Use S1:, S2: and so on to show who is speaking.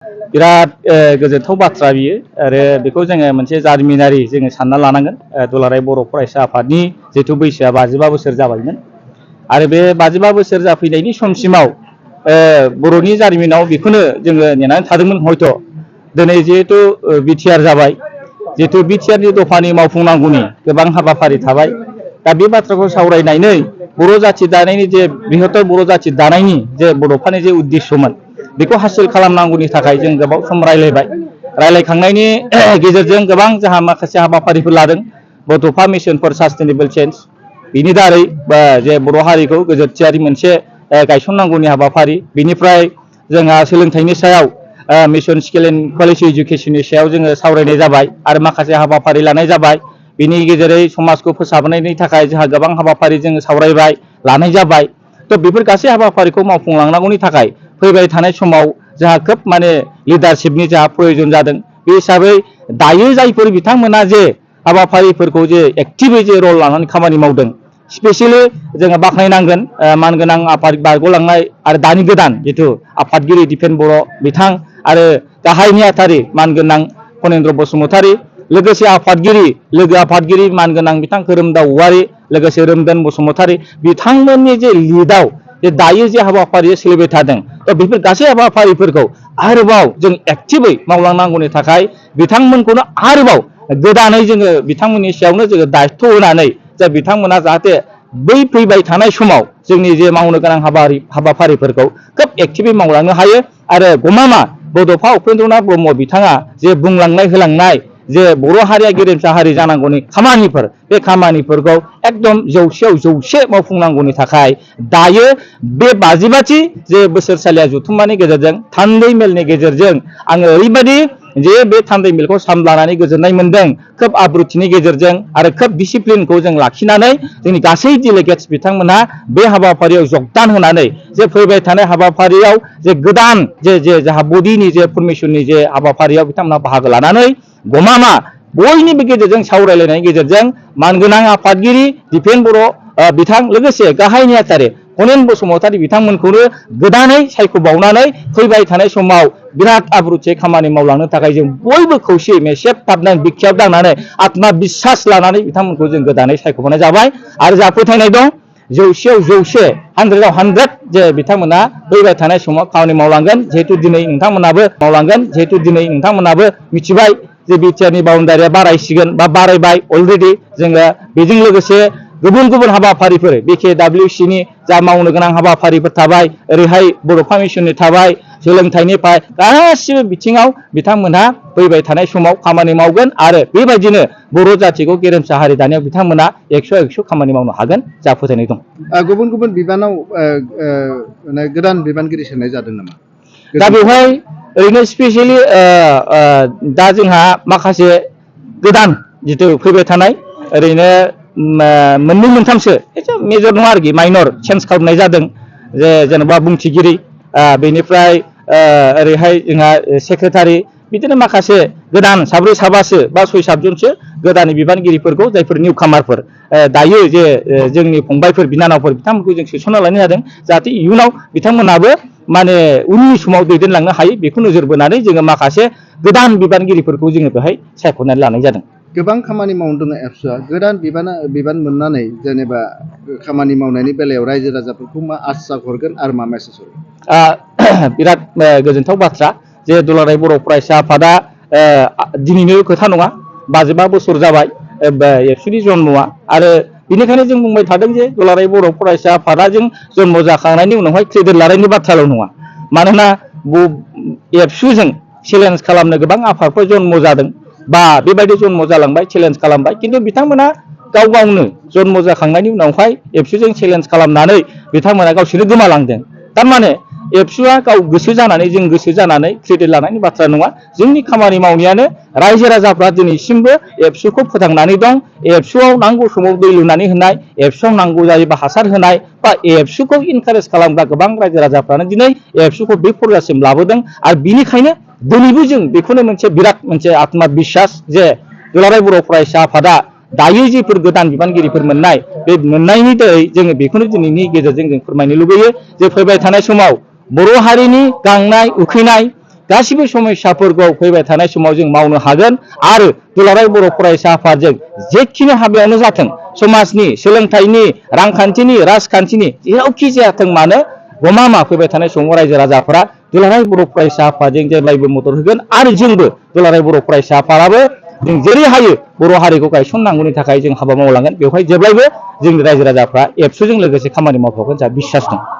S1: बिराद गोजोनथाव बाथ्रा बियो आरो बेखौ जोङो मोनसे जारिमिनारि जोङो सानना लानांगोन। दुलाराय बर' फरायसा आफादनि जिहेथु बैसोआ 55 बोसोर जाबायमोन आरो बे 55 बोसोर जाफैनायनि समसिमाव बर'नि जारिमिनाव बेखौनो जोङो नेनानै थादोंमोन। हयथ' दिनै जिहेतु बिटिआर जाबाय, जिहेतु बिटिआरनि दफानि मावफुंनांगौनि गोबां हाबाफारि थाबाय। दा बे बाथ्राखौ सावरायनानै बर' जाथि दानायनि जे बृहत्तर बर' जाथि दानायनि जे बड'फानि जे उद्देश्यमोन बेखौ हासिल खालामनांगौनि थाखाय जों गोबाव सम रायलायबाय। रायलायखांनायनि गेजेरजों गोबां जोंहा माखासे हाबाफारिफोर लादों। बड'फा मिशन फर सास्टेनेबल चेन्ज बिनि दारै जे बर' हारिखौ गोजोनथियारि मोनसे गायसननांगौनि हाबाफारि, बिनिफ्राय जोंहा सोलोंथाइनि सायाव मिशन स्किल एन्ड क्वालिटि इडुकेसननि सायाव जोङो सावरायनाय जाबाय आरो माखासे हाबाफारि लानाय जाबाय। बिनि गेजेरै समाजखौ फोसाबनायनि थाखाय जोंहा गोबां हाबाफारि जोङो सावरायबाय, लानाय जाबाय। थ' बेफोर गासै हाबाफारिखौ मावफुंलांनांगौनि थाखाय फैबाय थानाय समाव जोंहा खोब माने लिडारशिपनि जोंहा प्रयोजन जादों। बे हिसाबै दायो जायफोर बिथांमोना जे हाबाफारिफोरखौ जे एक्टिभै जे रल लानानै खामानि मावदों, स्पेसियेलि जोङो बाख्नायनांगोन मानगोनां आफाद बारग'लांनाय आरो दानि गोदान जिथु आफादगिरि दिपेन बर' बिथां आरो गाहाय नेहाथारि मानगोनां फनेन्द्र बसुमतारी, लोगोसे लोगो आफादगिरि मानगोनां बिथां खोरोमदाव औवारी, लोगोसे रोमदोन बसुमतारी, बिथांमोननि जे लिडआव जे दायो जे हाबाफारिया सोलिबाय थादों, बेफोर गासै हाबाफारिफोरखौ आरोबाव जों एक्टिभै मावलांनांगौनि थाखाय बिथांमोनखौनो आरोबाव गोदानै जोङो बिथांमोननि सायावनो जोङो दायथ' होनानै जे बिथांमोना जाहाथे बै फैबाय थानाय समाव जोंनि जे मावनो गोनां हाबाफारिफोरखौ खोब एक्टिभै मावलांनो हायो। आरो गमामा बड'फा उपेन्द्रनाथ ब्रह्म बिथाङा जे बुंलांनाय होलांनाय जे बर' हारिया गेरेमसा हारि जानांगौनि खामानिफोर, बे खामानिफोरखौ एकदम 100आव 100 मावफुंनांगौनि थाखाय दायो बे 55थि जे बोसोरसालिया जथुम्मानि गेजेरजों थान्दै मेलनि गेजेरजों आङो ओरैबायदि जे बे थान्दै मेलखौ सामलायनानै गोजोननाय मोनदों। खोब आब्रुथिनि गेजेरजों आरो खोब डिसिप्लिनखौ जों लाखिनानै जोंनि गासै डेलिगेट्स बिथांमोनहा बे हाबाफारियाव जगदान होनानै जे फैबाय थानाय हाबाफारियाव जे गोदान जे जाहा बडिनि जे फर्मेशननि जे हाबाफारियाव बिथांमोनहा बाहागो लानानै गमामा बयनिबो गेजेरजों सावरायलायनायनि गेजेरजों मानगोनां आफादगिरि दिपेन बर' बिथां, लोगोसे गाहाय नेहाथारि फनेन बसुमतारी बिथांमोनखौनो गोदानै सायख'बावनानै फैबाय थानाय समाव बिराद आब्रुथियै खामानि मावलांनो थाखाय जों बयबो खौसेयै मेसेब थाबनानै बिखायाव दांनानै आत्मा बिसास लानानै बिथांमोनखौ जों गोदानै सायख'नाय जाबाय। आरो जोंहा फोथायनाय दं 100आव 100, 100आव 100 जे बिथांमोना फैबाय थानाय समाव खामानि मावलांगोन। जिहेतु दिनै नोंथांमोनाबो मावलांगोन, जिहेतु दिनै नोंथांमोनाबो मिथिबाय जे बिटिआरनि बाउन्डारिया बारायसिगोन बा बारायबाय अलरेडि। जोङो बेजों लोगोसे गुबुन गुबुन हाबाफारिफोर BKWCनि जा मावनो गोनां हाबाफारिफोर थाबाय, ओरैहाय बड'फा मिशननि थाबाय, सोलोंथाइनिफ्राय गासिबो बिथिङाव बिथांमोनहा फैबाय थानाय समाव खामानि मावगोन आरो बेबायदिनो बर' जाथिखौ गेरेमसा हारि दानायाव बिथांमोना 100आव 100 खामानि मावनो हागोन जा फोथायनाय दं।
S2: गुबुन गुबुन बिबानाव गोदान बिबानगिरि सोनाय जादों नामा?
S1: दा बेवहाय ओरैनो स्पेसियेलि दा जोंहा माखासे गोदान जिथु फैबाय थानाय ओरैनो मोननै मोनथामसो एसे मेजर नङा आरोखि, माइनर चेन्ज खालामनाय जादों। जेनेबा बुंथिगिरि, बेनिफ्राय ओरैहाय जोंहा सेक्रेटारि, बिदिनो माखासे गोदान 7 साबासो बा 6-7 जनसो गोदान बिबानगिरिफोरखौ जायफोर निउ कामारफोर दायो जे जोंनि फंबायफोर बिनानावफोर बिथांमोनखौ जों सोसनना लानाय जादों। जाहाथे इयुनाव बिथांमोनाबो माने उननि समाव दैदेनलांनो हायो, बेखौ नोजोर बोनानै जोङो माखासे गोदान बिबानगिरिफोरखौ जोङो बेहाय सायख'नानै लानाय जादों।
S2: गोबां खामानि मावनो दङ एबसुआ। गोदान बिबान मोननानै जेनेबा खामानि मावनायनि बेलायाव रायजो राजाफोरखौ मा आसा हरगोन आरो मा मेसेज हरगोन?
S1: बिराद गोजोनथाव बाथ्रा जे दुलाराय बर' फरायसा आफादा दिनैनो खोथा नङा, 55 बोसोर जाबाय एबसुनि जन्मआ। आरो बेनिखायनो जों बुंबाय थादों जे दुलाराय बर' फरायसा आफादा जों जन्म जाखांनायनि उनावहाय क्रेडिट लानायनि बाथ्राल' नङा। मानोना एबसुजों चेलेन्ज खालामनो गोबां आफादफोर जन्म जादों बा बेबायदि जन्म जालांबाय, चेलेन्ज खालामबाय। खिन्थु बिथांमोना गाव गावनो जन्म जाखांनायनि उनावहाय एबसुजों चेलेन्ज खालामनानै बिथांमोना गावसोरनो गोमालांदों। थारमाने एबसुआ गाव गोसो जानानै, जों गोसो जानानै क्रेडिट लानायनि बाथ्रा नङा। जोंनि खामानि मावनायानो रायजो राजाफ्रा दिनैसिमबो एबसुखौ फोथांनानै दं। एबसुआव नांगौ समाव दै लुनानै होनाय, एबसुआव नांगौ जायोबा हासार होनाय, बा एबसुखौ इनकारेज खालामग्रा गोबां रायजो राजाफ्रानो दिनै एबसुखौ बे फर्जासिम लाबोदों। आरो बिनिखायनो दिनैबो जों बेखौनो बिराद मोनसे आत्मा बिसास जे दुलाराय बर' फरायसा आफादा दायो जिफोर गोदान बिबानगिरिफोर मोननाय, बे मोननायनि दारै जोङो बेखौनो दिनैनि गेजेरजों जों फोरमायनो लुबैयो जे फैबाय थानाय समाव बर' हारिनि गांनाय उखैनाय गासिबो समस्याफोरखौ फैबाय थानाय समाव जों मावनो हागोन आरो दुलाराय बर' फरायसा आफादजों जेखिनि हाबायावनो जाथों समाजनि सोलोंथाइनि रांखान्थिनि राजखान्थिनि जेरावखि जायाथों मानो गमामा फैबाय थानाय समाव रायजो राजाफोरा दुलाराय बर' फरायसा आफादजों जेब्लायबो मदद होगोन आरो जोंबो दुलाराय बर' फरायसा आफादाबो जों जेरै हायो बर' हारिखौ गायसननांगौनि थाखाय जों हाबा मावलांगोन बेवहाय जेब्लायबो जोंनि रायजो राजाफ्रा एबसुजों लोगोसे खामानि मावफागोन जोंहा बिसास दं।